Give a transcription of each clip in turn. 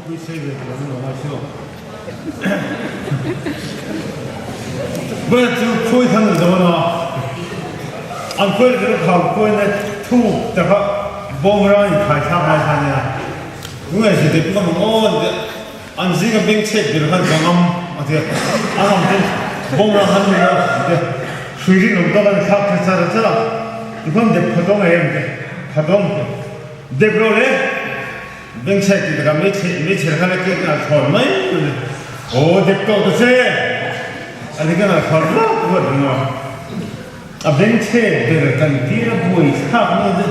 Thupui sei ve tur an lo ngai si lo. Bert chu khawi khan an dawn a, an khawi ri rawk hau khawi na thu taka bawmra in khai thlak lai kha nia. Tunge zir dep ngam ang aw an ti a, an zinga beng chhet ber khan ka ngam a ti a, a ngam chu bawmra khan ni a an ti a, hrui rinawm tawk an thlak thla char char a, tikhuan dep kha tawng em ti, kha tawng ti, dep rawh le. Bengchhet tih takah meichher khan a kek nalh thawn mai a ni. Aw dep tawh ta che! A ni ka nalh thawn ruat ruat reng a. A bengchhet ber kan tir a buai thlak mai a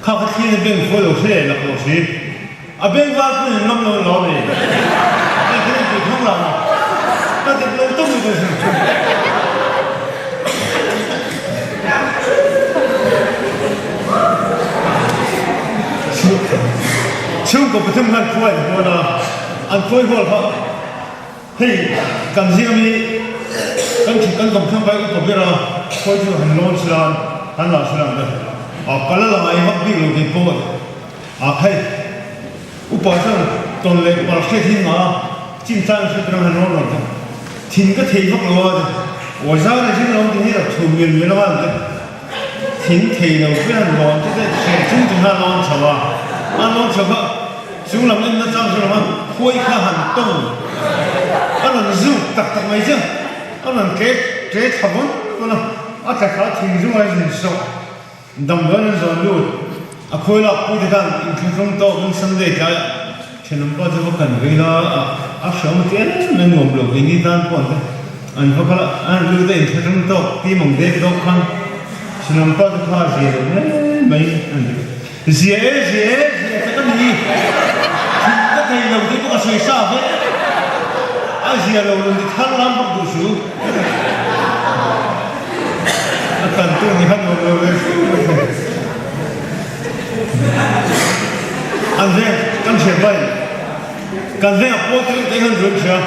kha ka thlir a beng fual lo hre lak lo si. A beng var pawhin an ngam lo lo a ni. Hei khan an tih thawng lo a. Ka dep lo tawp mai ka hre. Chhungkaw pathum khan khuai an hual a, an khuai hual kha hei kan zing ami kan thut kan kawm thlang kai upa ber a, khuai chu han lawn sila han lah sila ang te a kal a la ngai vak bik lo kei pawh a hei upa chuan tawn leh pal hriat hi nga chin tlang hriat ram han rawn rawn te thin ka thei vak lo a te aw zan a zing lo ang ti hi a chhum mial mial anga ang te. Thing thei lo te han lawn te te hreh chung chung khan a lawn chho a, a lawn chho kha chung lam en nachang hre lo khan khuai kha han tawng a rawn zuk tak tak mai che a rawn tle tle thla vawn vawn a, a tla thla thing zungah a zin sawh damdawiin an zawn lut a khuai lak pui te khan inthlahrung tawk in Sunday tlaiah thenawm pa chu va kan vei la a a hreawm a ti em em nuam lo keini tan pawh an ti. An va kal a, an lut a inthlahrung tawk tim ang dek dawk khan Thenawm pa chu kha a zia lo hle mai an ti. Zia e, zia e, zia tak a ni. Thil ka thei lo tih pawh ka sawi sa vek. A zia lo rawn ti thar lam bawk duh su. A tantu ni kha nuam lo ve fur mai thei. An veng kan hriat bai, kan vengah pawl te reuh te hian ruih hria.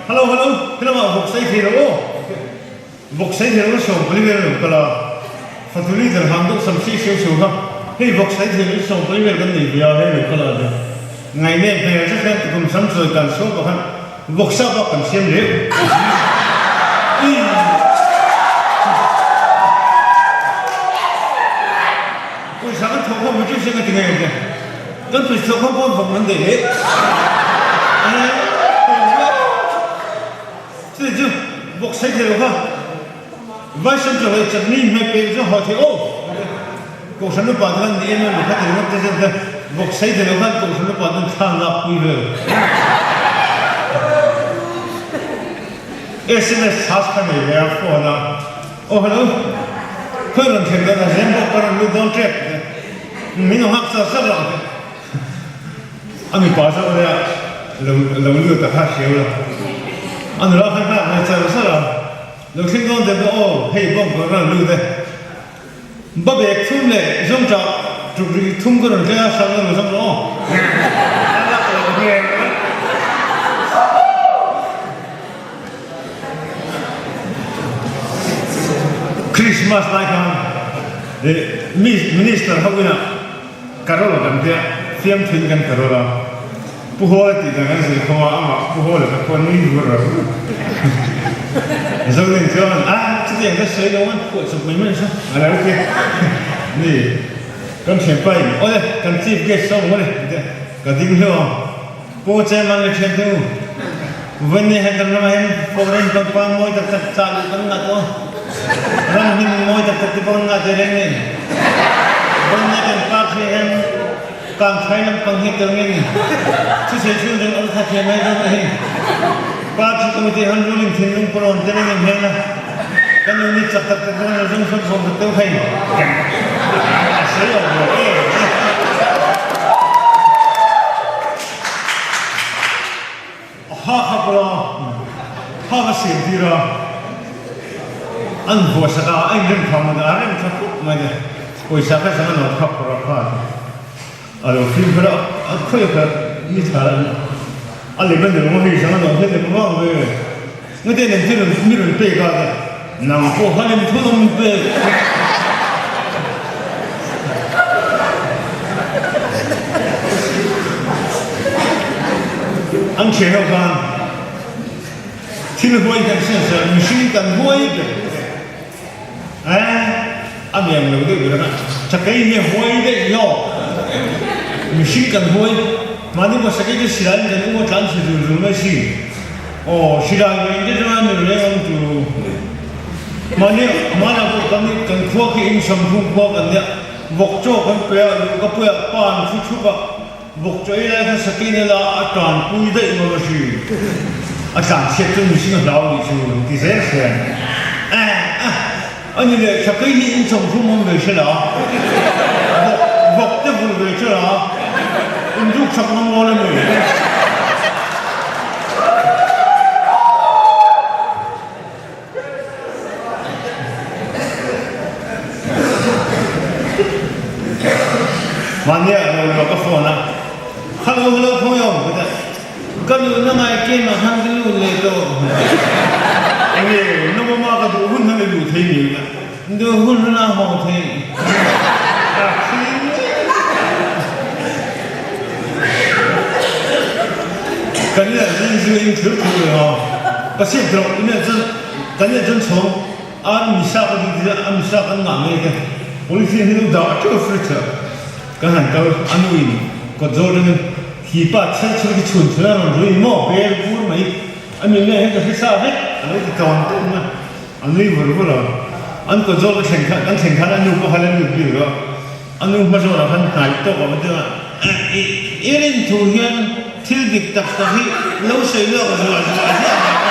Hello hello, helamah vawk sei thei lo aw. Vawk sei thei lo 40 vel a lo kal a, fatu leader han deuh sam si siau siau kha, hei vawk sei thei lo 40 vel kan nei ve a, hei lo kal a nia. Ngaihnem hmel zet hian tukum sam chawi kan suak bawk khan vawk sa bak kan siam leh. Pawisa kan thawh khawm chu hriat ka ti ngei ang che. Kan pawisa thawh khawm pawn vawk nan daih leh. Chutih chu vawk sei thei lo kha Vai Central leh chutney hmeh pek chu haw thei aw. Kohhran upa te khan ni em em kha ti ringawt te chuan vawk sei thei lo khan Kohhran upa ten thla an lak pui vel. Sms charge kha nei ve a phone a. Aw hello, khawi rawn thlen dawn a zem bawk ka rawn lut dawn tep te, min lo nghak char char ang te, a mipa zawk ania lo lo lut a kha hriau lo, a nula kha nghak ve char char a, lo thleng dawn tep te aw hei bawng ka rawn lut e, ba bag thum leh zawng tah tuk ri thum ka rawn thleng a hrang lo zawng rawh aw, a lak lo hmel. Christmas lai khan Minister ho ina carol kan tia fiamthin kan carol a, Pu Hawla tih dan kan zir khawm a, amah Pu Hawla kha khuan nui vur a vur. Zonin chuan a chutiang ka sawi lo an phuah chawp mai mai sa a lo ti ni kan thianpa in awle kan chief guest saw ang awle ka ding hleuh ang. Pu Chairman le thian te u, Vawini he kan ram ah hin foreign pangpar mawi taktak ca luh kan ngah tuah. Ram hnim mawi taktak ti bang ngah te reng in. Vawini kan park hi hin kang thlai lampang hi tel ngin. Thusei thil ding an kha thiam ai dawn hi. Party committee han ruling thinlung parawn te reng in hel a. Kan unit chak tak tak dawn lo zong sawm sawm tak deuh hei. A sawi awm lo e. A ha kha pawh a ha ka siam tir a, an vuah sak a, a inrem tha maw a rem tha khawp mai le. Pawisa kha zang a lo khap phawrh a kha a lo fim kher a, a khawi kha mi tha a lem a ni lo maw hei zang a lo hlet em vang ve. Ngate nen thil rawn mi rawn pek a te nang pawh kha lem thun awm pek. An thian ho khan thil huai kan hriat chuan mihring kan huai ber e a miang lo deuh ber a, sakei hi a huai daih lawk. Mihring kan huai, mahni pawh sakei chu silaiin kan um a tlan chhe zul zul mai si. Aw silai ve in te chuan ni reng ang chu. Mahni hmanah pawh kan kan khua khi in samphung khua kan nia, vawk chaw kan pe a, luh ka puiah pa an thu thup a. Vawk chaw ei lai khan Sakin ela a tanpui daih ngawt a hri. A tlanchhiat chu mihring a hlau nih chu ti zel hrian. Eh eh a ni leh Sakei hi in chawmhlum awm ve hre la, vawk vawk te vulh ve hre la, in ruk chak ngam ngawl a ni. Mahnia lo lo ka phone a, Hello hello khawi awm ka ti a, ka luhna ngai kem ah khan ka lut leh tawh. Enge na mama ka duh hun han i luh thei ni ka duh hun hun a haw thei. Kan nih zing zu in thil thu reng a, ka siam tawh in ah chuan kan nih chuan chhawng a misa ka duh tih a misa kan ngah ngei te polythene hi lo dah a teuh fridge ah kan han kal a nu in kawt zawr atangin khi pa chher chher khi chhun chhun a rawn rui maw ber bur mai a mi nge hian ka hre sa vek a lo ti tawn tawn a a nui vur vur a an kawt zawr ka thlen khan kan thlen khan a nu pawh kha la lut bik lo a. A nu hma zawhah khan hnai tawk a va ti a, I rin thu hian thil dik tak tak hi lo sawi lawk zuah zuah ziah mai a.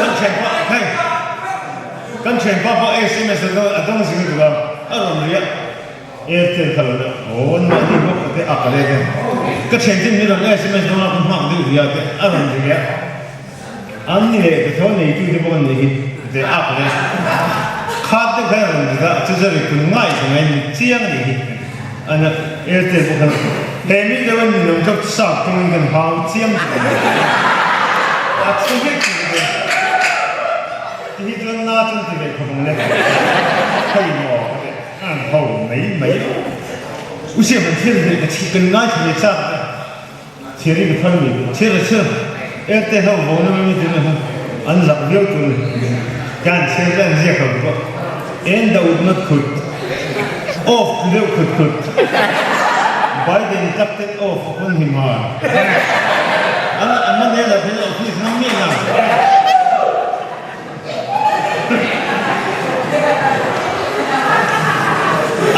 Kan thianpa hei kan thianpa pawh sms a dawng zing lutuk a, a rawn riah Airtel kha lo deuh aw an mahni bawk a te a ka let e ka thiantin min rawn sms dawn a ka hmak deuh riah te a rawn riah an ni leh ka tho neitu te bawk an nih hi te a ka let khat deuh khan a rawn ri a chu zari kun ngai ka ngai ni chiang a nih hi. Ana Airtel pawh khan he mi deuh a ninawm kha sap tawngin kan hau chiam tih a ni. A chhe vek tih te ti hi chuan na chuan ti ve khawp ang le. Hei maw ka ti an ho mai mai. U Siam han thil hi ka chhi kan ngaithla ve chak a. Chheri ka phal mi chhir a chhir Airtel ho vo na mi te na an zak viau tur ni kan chhir te an ziak ho pawh en da ut na khut off ti deuh khut khut Biden tak ten off a hun hi ma an an man ela ten office ngam mi na.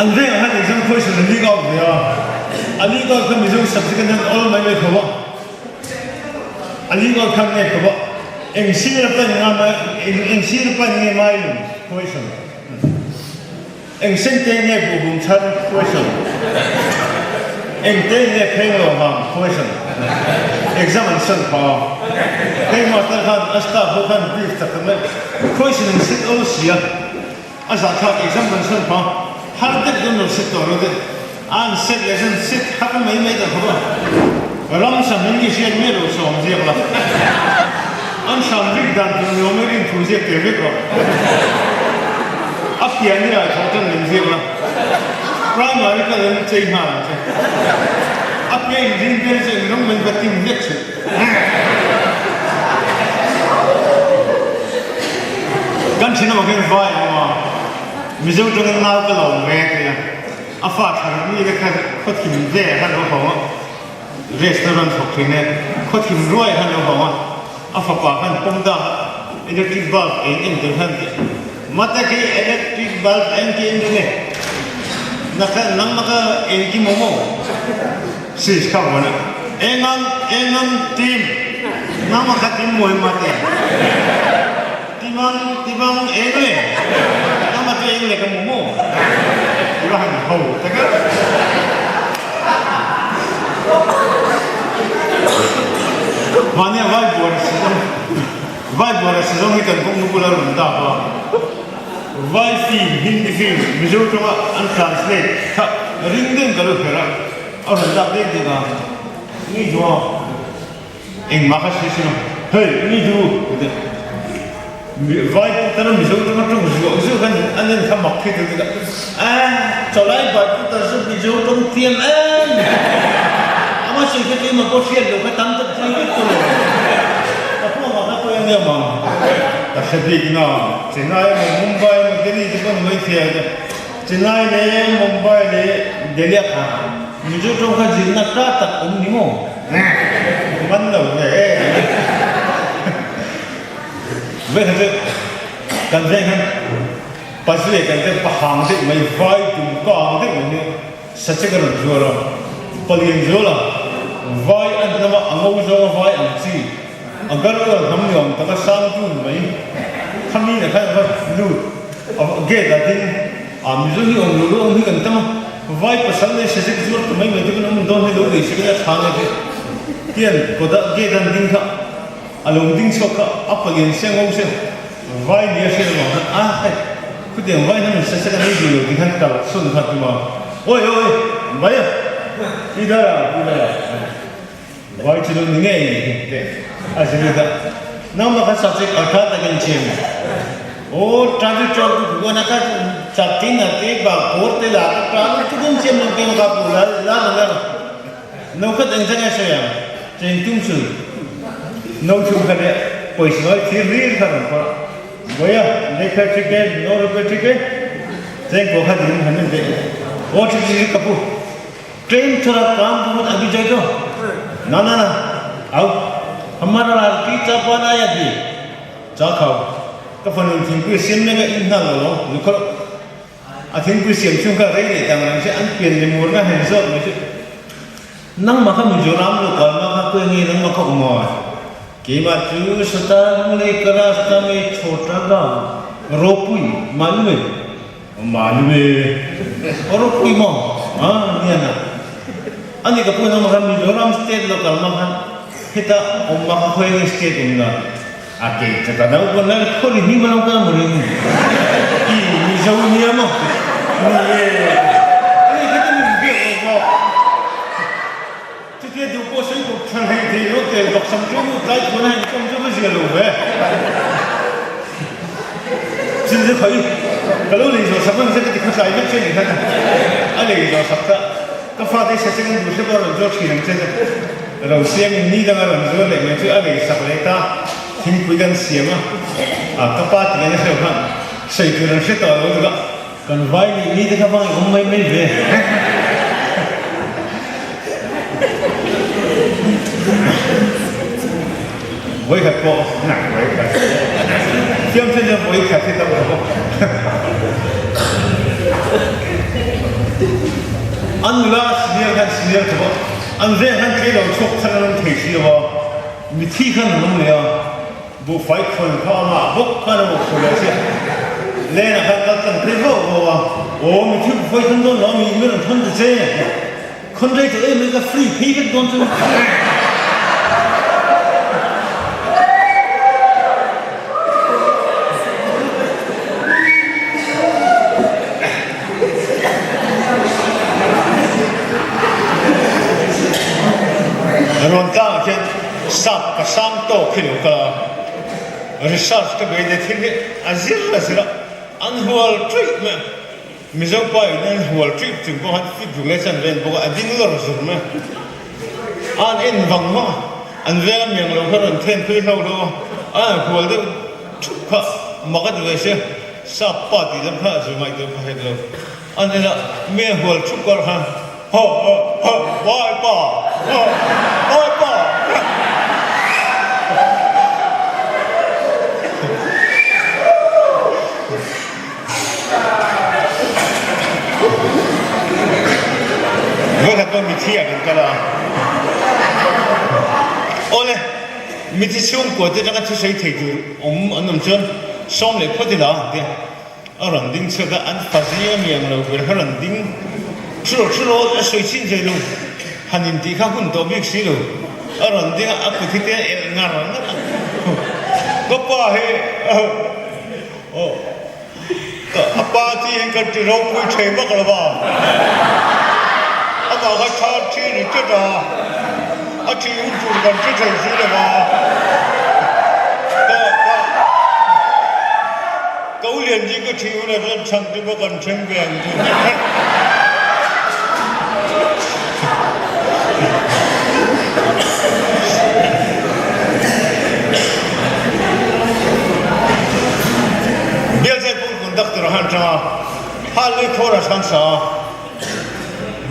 An vengah khan exam question an leak out ve a, a leak out kha Mizo subject an han awl mai mai tho a, a leak out kha an nep tho a, eng sir a pan nga mai eng sir a pan nge mai lung question, eng sen te nge buhbum chhar question, eng te nge pheng lo vang question, exam an san pha a, hei master khan a staff ho khan brief tak tak mai question an set awl si a. A zahthlak exam kan sawn hma har deuh dawn lo set tawh lo deuh a an set leh chuan set har mai mai ta khawp a, ram sam in i hriat miah lo sawm ziak la, an hram vek dan tur ni awm i rin thu ziak tel vek rawh, a pian ni ah thawh tan lem ziak la, primary ka lem chei nghal ang che, a piah in rin vel chu eng rawng mai va tin hlek suh. Kan thin awm hian vai a awm a, Mizo tangin nau ka lo ve a ti a, a fa thar mi te kha khawthim ve kha lo hawng a, restaurant thawk thin e, khawthim ruai kha lo hawng a, a fapa khan pawm dak a, electric bulb eng eng tur khan ti a, mate khi electric bulb eng ki eng eng e, naka nangmah ka eng ki maw maw? Sis kha vuan a, Engang, engang tim, nangmah kha tim mawi ma te. Timang, timang eng le, nangmah chu eng le ka hmu maw? Ti va han ho tak a. Mahnia vai buara si zawng, vai buara si zawng hi kan kawng bula rawn dak a. Vai film, Hindi film, Mizo tawnga an translate kha. Ring deuhin ka lo kher a, a rawn dak dek dek a, Ni duh a, engmah kha hre si lo, Hey, ni duh ka ti a. Vai putar a Mizo tawng atang zuah zuah khan an en kha mak thei deuh deuh a, Aaa, chawlai vai putar chu Mizo tawng thiam em? Ama sawi kha keimah pawh hriat loh kha tam tak thei vek tawh lo. Ka pu angah kha pawh eng em ang? Ka hre bik na, Chennai emaw Mumbai emaw Delhi te pawh ni mai thei a, Chennai leh Mumbai leh Delhi a kha Mizo tawng kha zirna ta tak awm ni maw? Man lo hle. Vekha chu kan veng hian Pazle kan te pahang deuh mai vai tum kang deuh mai hi sachek a rawn zuar a, palian zual a, vai an hnam a, a ngo zawng a vai ang chi, a garwal hnam ni awm tak a sang tun mai khami na khan a va lut a gate ah ding a Mizo hi awm lo lo awm hi kan tam a, vai pasal nei sachek zuar ta mai mai te kan awm dawn hi lo lei sek ila tha nge te tian kawt ah gate an ding kha. A lo ding chhuak kha a palian sia ngo sia vai nia hriat avang khan a hei khutiang vai hnam in sa sek a nei duh lo tih khan kal sawn kha tum a awi awi vai a i dar a i dar a vai chu lo ni ngei te a zir lut a nangmah kha subject a tha takin thiam aw traffic chawr ku ku na kha chaptin a te ba kawr te la ka traffic chu kum siam lo te ka pu la la la No khat eng zat nge sawi ang? Cheng tum chu no thum kha leh pawisa nawi thir rir kha rawn phawrh a. Vawiah lehkha ticket, no rupiah ticket, cheng pawh kha ding han en teh. Aw thik thik ka pu, train thara kaam bahut abhi jai to. Na na na, au, hamara lalki cha pan aaya bhi. Cha khao, ka fanu thingpui siam mek a in hna lo lo, lukhawlh. A thingpui siam chhung kha rei leh dang reng che an pian leh murna hen zawk mai chu nangmah kha Mizoram lo kalna kha khawi nge nangmah kha awm a? Keimah chu sata Lunglei ka rasta mai chhawta gao ropui malum e malum e aw ropui maw a nia na ani ka pu nangmah kha Mizoram state lo kalna khan heta awmna kha khawi nge state awmna A kei chu ka naupang lai khaw ri hnim alawm ka murin i Mizo nia maw ni e ani kha chu min biak lo bawk chutia duh pawh sawi kawp tha hlei thei lo tel bawk sam chu nu tlai khuan a in kawm chu ka zia lo ve chin chu khawi ka lo lei zawh sak ang che ka ti khaw tlai vek che ni khan a lei zawh sak ta ka fate se cheng an duh hrep a rawn zuar thin ang che Ro siamin ni danga rawn zuar leh mai chu a lei sak leh ta, thingpui kan siam a, a ka pa ti an hreu khan sawi tur an hre tawh lo tuk a, kan vai nih ni te kha vang i awm mai mai ve. Vawikhat pawh vawikhat fiam then hian vawikhat hi tam ta bawk. An nula senior khan senior ta bawk. An veng han tlei lo chhuak thar an awm thei si lo a, mithi khan an awm leh a, buhfai khawn kha amah bawk khan a bawk leh si a, lenah khan kal tlang phei vauh vauh a, aw mithi buhfai khawn dawn lo a mi mi rawn thawn ta che, khawn rei tawh em mai ka free phei vek dawn chu. Rawn tlangah khian sap ka sang tawk hi lo kal a, research ka bei leh thil hi a zir a zir a, an hual ṭuih mai a, Mizo pa in an hual ṭuih chung pawh khan fit ruk leh chan vel bawk a, a ding lawr zur mai a, an en vang vang a, an veng a miang lo kha rawn then phei hlo hlo a, an hual deuh ṭhup kha mak a ti ve sia. Sap pa tih lam kha a zu ngaihtuah pha hek lo. A hnenah me hual thup kar khan ha ha ha vai pa ha vai pa. Vawikhat pawh mithi ah kan kal a. Awle, mithi chhungkua te atanga thusawi thei tur awm an awm chuan Sawm leh phawt ila an ti a, a rawn ding chhuak a, an fa zing a mi ang lo ber kha rawn ding thu rawh thu rawh a sawi chin zai lo, han in tih kha hun tawh bik si lo, a rawn ding a, a kut hi te a elh ngar ngar a, ka pa hi a pa chi hi ka ti ropui thei vak lo va. pa kha chhan thi ni tlat a, a thih hun tur kan hre thei si lo va. Ka ka ka u Lianji ka thih hunah chuan chhan te pawh kan then ve ang chu. Bialzai Conductor han tang a, Halley chorus han sa a,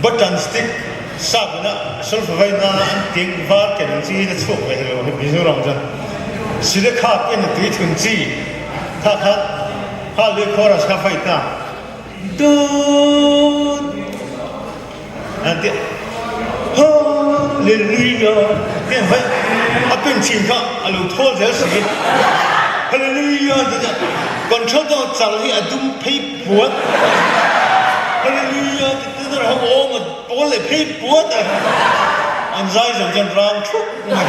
button stick sap ina solfa vai nana an tiang var ken ang chi hi la chhuak ve lo hi Mizoram chuan Silekha pen a tui thun chi kha khan Halley chorus kha fight a dawt an ti Hallelujah tih an vai a pen chin kha a lo thawl zel si Hallelujah tih chuan control deuh chal hi a dum phei puat Hallelujah tih te chu a awm a pawl leh phei puat a an zai zo chuan rang thup mai.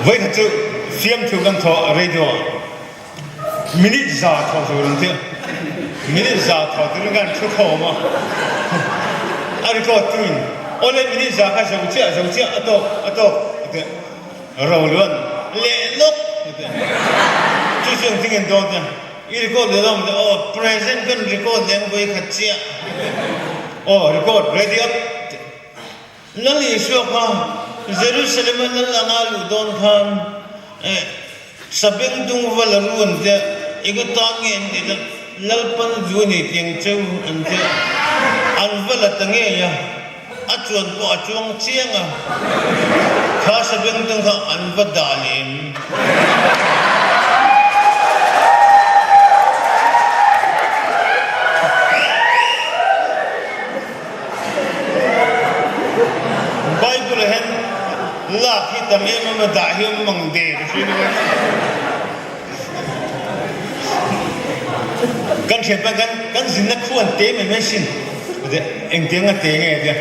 Vawikhat chu fiamthu kan thawh radio ah. Minute za thawh tur an ti a, minute za thawh turin khan thu khawm a, a record tuin awle minute za kha zo chiah zo chiah a tawk a tawk a ti a, ro luan leh lawk a ti a, chu chu engtin nge dawn tia i record leh lawk a ti a, aw present kan record leh ang vawi khat chiah aw record ready up ti a. Lal Isua kha Jerusalem-a lal anga luh dawn khan Sabengtung va la ru an tia, eng atan nge an tih chuan Lalpan zu a ni tiang cheu an tia, an va la ta ngei a, a chuan pawh a chuang chiang a, kha Sabengtung kha an va dah leh em? Bible ah hian lak hi tam em em a dah hi awm mang der a hria lo a. Kan hriat pah kan kan zinna khu an te mai mai sin. Engtiang a te nge tia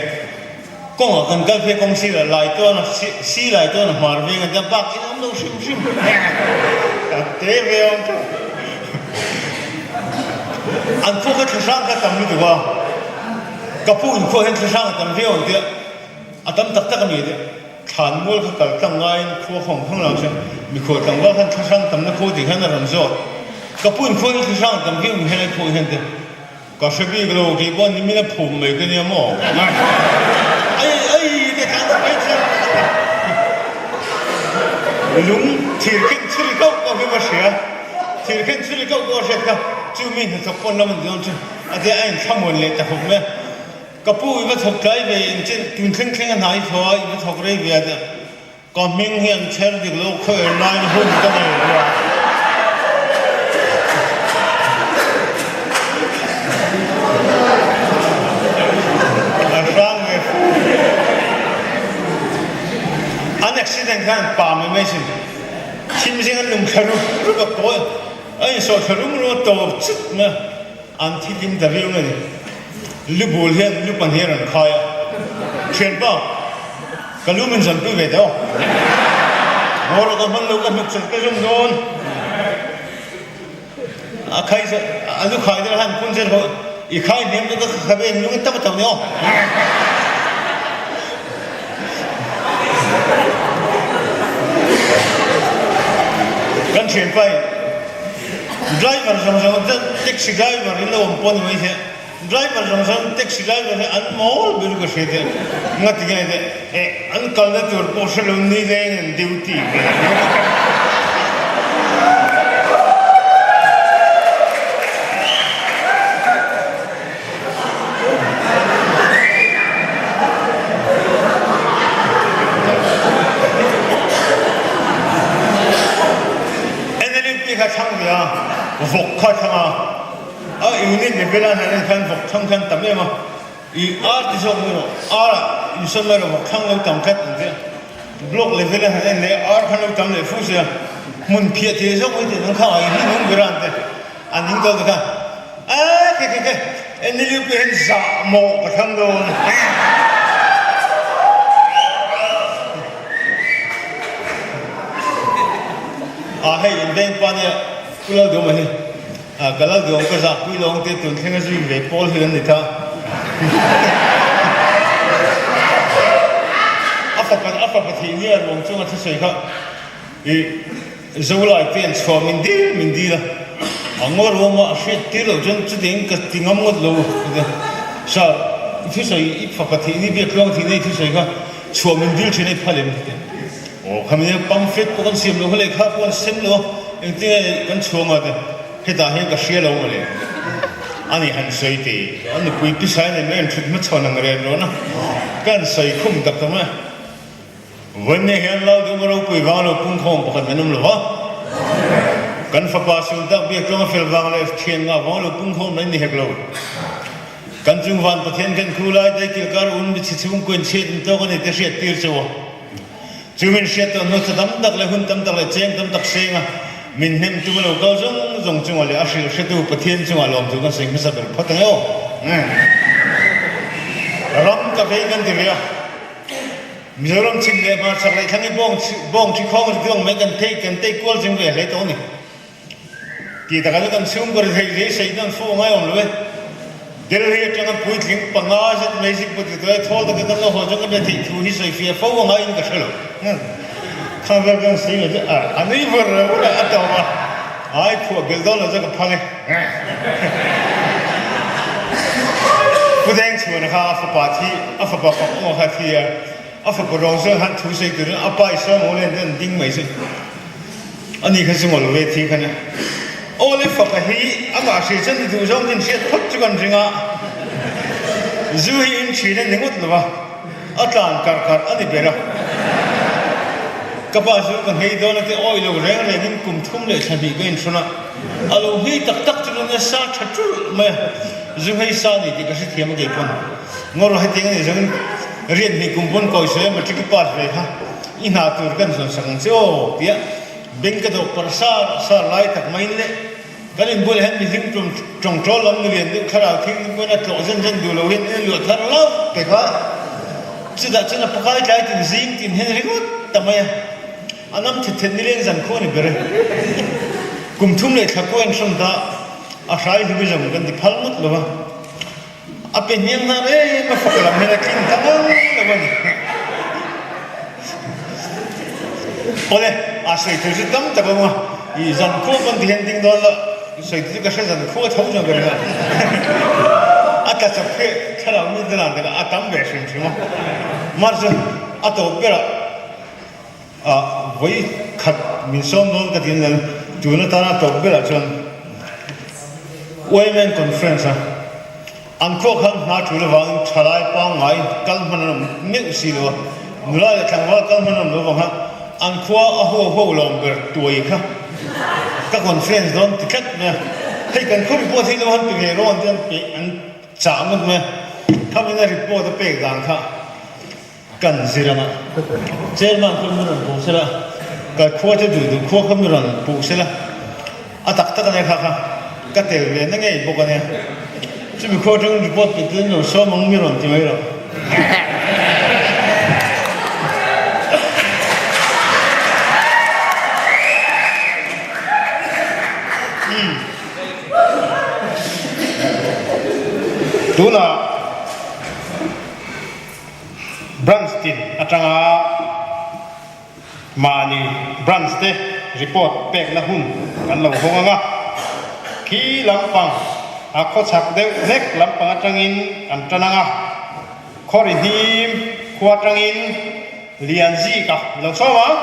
kawngah kan kal phei kawng sirah lai tawn a si lai tawn a hmar veng a tia bak in awm lo hrim hrim a te ve awm teuh. An khua kha thlahrang kha tam lutuk a. Ka pu in khua hian thlahrang a tam viau ang tia a tam tak tak a ni tia thlan mual kha kal tlang ngaiin khua khawng khawng lang chuan mikhual tlangval khan thlahrang tamna khua tih khan a rawn zawt. Ka pu in khua hi thlahrang a tam viau ang hian a phuh hian tia ka hre bik lo kei pawh nimin a phum mai ka nia maw ai ai tia tlan ta phei chuan lung thir khen chhuri kauh kauh hi va hria thir khen chhuri kauh kauh a hriat kha chu mi hnathawk pawn lam an ti dawn chu. A tia a inthlamuan leh ta khawp mai a. Ka pu i va thawk tlai ve in chin tun thleng thleng a hna i thaw a, i va thawk rei ve a tia ka hming hi an chher dik lo khaw er laiin hun ka nei lo a. A hrang ve fu. An accident khan pa mai mai sin. Thim zing an lung thla rup rup a kawi. A insawh thla rum rum a tawp chut mai a, an thihlim ta viau mai a ni. Lu bul hian lu pahnih a rawn khai a, Thianpa, ka lu min zawnpui ve teh aw. Ngaw rawh ka hman lo, ka hnuk chelh ka zawng dawn. A khai zawh, a lu khai deuh han phun zel ho, I khai hniam chu ka khabe in lung tam a tho ni aw. Kan thianpa in driver zawng zawng te taxi driver in lo awm pawh ni mai thei a, driver zawng zawng taxi driver hi an mawl ber ka hria te ngati nge te eh an kalna tur pawh hre lo nileng an duty ve NLUP kha thlang ve a, vawk kha thlang a, a unit level a hnaih khan vawk thlang khan tam em a, i ar ti zawk mai rawh, ar ah insawn mai rawh vawk thlang lo tam tlat ang che, block level a hnaih en leh ar khan lo tam leh fu sia, hmun phiah thei zawk mai tih ang kha a in hmun ber a an ti. An in kal ta kha, A khe khe khe, NLUP hian zah mawh ka thlang dawn. A hei in veng pa nia Pu Lalduhma hi. Ka lal duang ka zahpui lawng te tun thleng a zui ve pawl hi an ni ta. A fapa a fapa thih nia ruang chunga thusawi kha i Zolai te an chhuah min dil min dil a, a ngaw ruama a hriat tir loh chuan chutiang ka ti ngam ngawt lo. Sir, i thusawi i fapa thih ni biak tluang thih na i thusawi kha chhuah min dil thin a i phal em? Aw khami nia pamphlet pawh kan siam lo kha lehkha pawh an sem lo a, engtinge kan chhuah nga te hetah hian ka hria lo mawle a ni han sawi teh a nupui pisai nei mai an thut hmachhawn ang ren rawn a, ka han sawi khum tak tak mai a. Vawiinne hian Lalduhma ropui vang lo pungkhawm pakhat an awm lo va, kan fapa Sultak biak tluanga fel vang leh thian ngah vang lo pungkhawm an ni hek lo. Kan chung van Pathian kan khu lai te kilkar un michhe chhungkuain chhiat in tawk a ni te hriat tir cheu a. Chu min hriat tawh hnu tha tam tak leh hun tam tak leh cheng tam tak seng a, min hnem tum a lo kal zawng zawng chungah leh a hrilh hretu Pathian chungah lawmthu kan sawi hmasa ber phawt ang e aw. Ram ka vei kan ti ve a. Mizoram chhim leh hmarchhak leh thlang i bawng bawng thi khawng ri duang mai kan thei kan tei kual zing ve hle tawh a ni. Tih takah chuan kan chhungkaw ri theih zei sei dan fo a ngai awm lo e. Delhi atanga puitling panga zet mai zip pawh ti tawh e, thawl taka kan lo haw chuan kan be theih thu hi sawi fiah fo a ngaiin ka hre lo. Khang vel kan sawi lo chu a a nui vur lo vur a, a tawp a, ai phuah belh dawn lo chu ka phal e. Pu Dengchhuana kha a fapa thi, a fapa fak awm kha a thi a, a fapa rawng chuan han thu sawi turin a pa i sawm aw len te an ding mai chu a ni kha chu ngawl ve thi kha nia. Aw le fapa hi amah hria chuan i duh zawng hian hriat phawt chu kan ring a, zu hi in thin a ni ngawt lo va, a tlan karh karh a ni ber a. Ka pa chu ka nghei dawn a ti awi lo reng rengin kum thum leh thla hnih ka inhrun a. A lo nghei tak tak chu nuna sa tha ṭulh mai a, zu nghei sa a ni tih ka hrethiam a kei pawn. Ngawr hetiang a nih zawngin rian hnih kum pawn kawi sawi a matric i pass ve kha i hna tur kan zawn sak ang che aw tia beng ka dawh parh sar sar lai tak maiin le kan inbualah hian mihring tum tawngtawl lam nulian deuh thlarau thing pawn a tlawh zen zen duh lo hian in a luah thar hlauh pek a, chutah chuan a pakai tlai tin zing tin hian ringawt ta mai a. A nam thet thet nileng zan khuh a ni ber e. Kum thum leh thla khuh en hran ta a hrai hlum i zam kan ti phal ngawt lo va. A pe hniang hnar em a fak lam hian a tling ta ngang lo a ni. Awle, a sawi thei chu tam tak awm a, i zan khuh pawn ti hian ding dawn lo, sawi chu ka hre zan khuh a tho chuan ka ring a. A tla chawp khi thlarau mi te dan takah a tam ve hrim hrim a. Mahse chu a tawp berah. Ah vawi khat min sawm dawn ka ti an tun atana tawp berah chuan Women Conference a an khuak khan hna tul avangin thalai pangngai kal hman an awm meuh si lo a, nula leh tlangval kal hman an awm lo vang khan an khua a huau huau lawm ber tuai kha ka conference dawn ti tlat mai a, hei kan khaw report hi lo han pe ve rawh an ti an pe an chah ngawt mai a, khamin a report a pek dan kha. Kan zir anga Chairman kha mi rawn puh sela, ka khua chu duh duh khua kha mi rawn puh sela, a tak tak ania kha kha ka tel ve na ngei bawk ania. Chumi khua atangin report pe turin lo sawm ang mi rawn ti mai rawh. Tunah. Branch tin atanga mahni branch te report pekna hun kan lo hawng ang a, khi lampang a khawchhak deuh hlek lampang atangin kan tan ang a, khawri hnim khua atangin Lianzika lo sawm ang.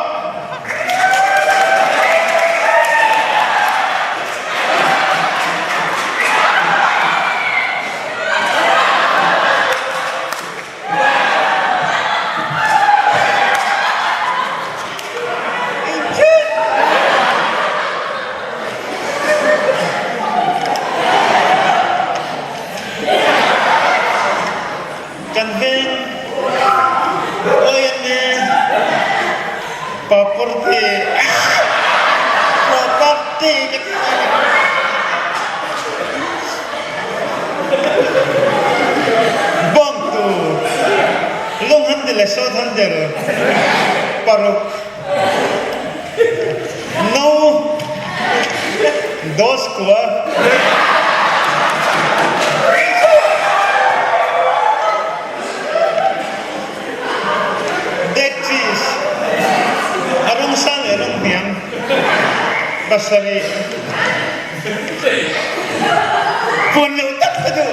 Kan veng Oiane Property Property ka ti Bawngtu Lung han ti le sawt han der paruk No. Dose kua. Dead cheese. A rawng sang leh rawng hniam. Pasarih. Puan lo tak ka duh.